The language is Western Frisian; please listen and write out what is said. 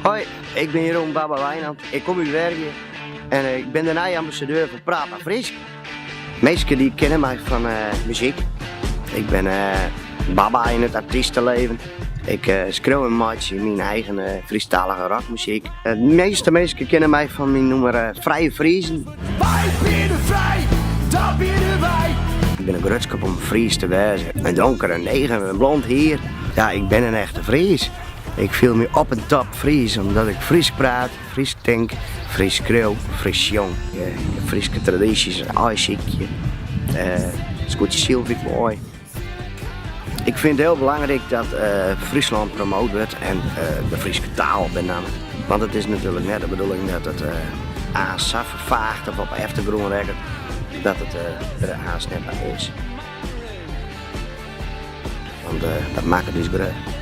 Hoi, ik bin Jeroen Baba Wijnand. Ik kom út Wergea en ik bin de nije ambassadeur fan Praat mar Frysk. Minsken dy kenne my fan muzyk. Ik bin Baba yn it artysteleven. Ik skriuw en meitsje myn eigen Frysktalige rockmuzyk. De measte minsken kenne my fan myn nûmer Frije Friezen. Wy binne frij, dat binne wy. Ik bin grutsk op om Fries te wêzen. In donkere neger, in blond hier. Ja, ik bin in echte Fries. Ik fiel my op en top Fries omdat ik Frysk praat, Frysk tink, Frysk skriuw, Frysk sjong. Fryske tradysjes, aaisykje, skûtsjesilen fyn ik moai. Ik fyn it hiel belangryk dat Fryslân promoat wurdt en de Fryske taal benammen. Want it is natuerlik net de bedoeling dat it aanst sa ferfaagd of op 'e eftergrûn rekket dat it der aanst net mear is. Want dat makket ús grut.